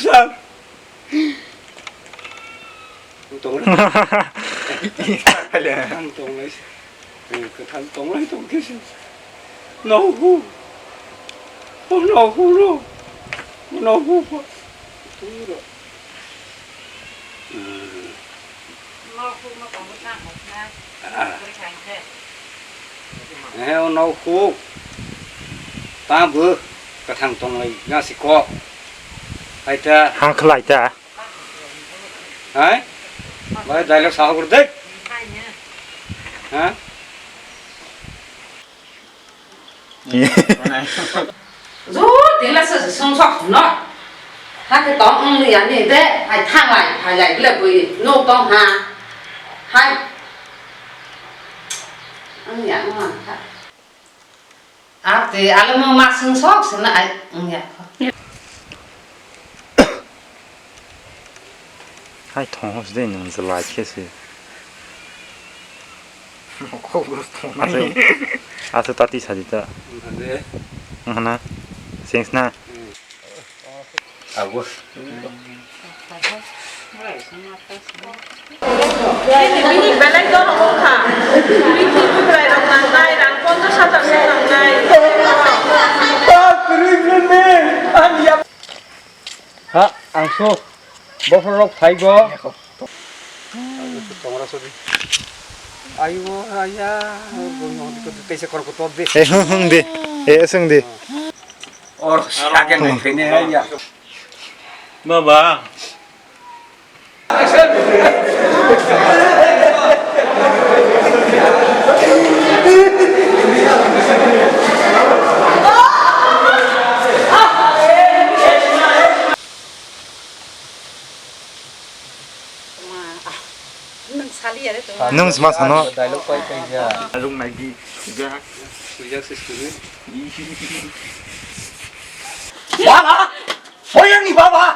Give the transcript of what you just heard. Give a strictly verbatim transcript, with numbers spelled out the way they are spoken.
Sir. Ang tonglai. Ang tonglai. Ang tonglai tong khe se. Nohu. O nohu ro. Nohu ko. Turo. Hmm. Eh, o nohu. Tamo kwthang tonglai na si kok. Hai ta. Hang khlai ta. Hai? Bai dialogue sahok rwdek. Ha? Ju tila se sung sok no. Ha ke tong ung ya ni de, hai thang lai, hai lai le bui no tong ha. Hai. Ang ya ma ha. Ate, ale mo masung sok sina ai, wngya kho. Hai thong hos de nung je lai khe se. Ase, ase tati sadi ta. Ngana. Sings na. Agus. Bini belai dono wngkha. Bini belai rok nangnai, rang ponchash hajar se nangnai. Ha, ang so. Bophor rok phaigo. Ayo, aya, teisa korok to de. Eh, hung, hung de. Eh, asung de. Or, sakhe nai phene ya. Baba. Nwng sma sano. Dialogue pai pai ya. Rung nai di. Sujak se sujak. Baba! Oyang ni baba!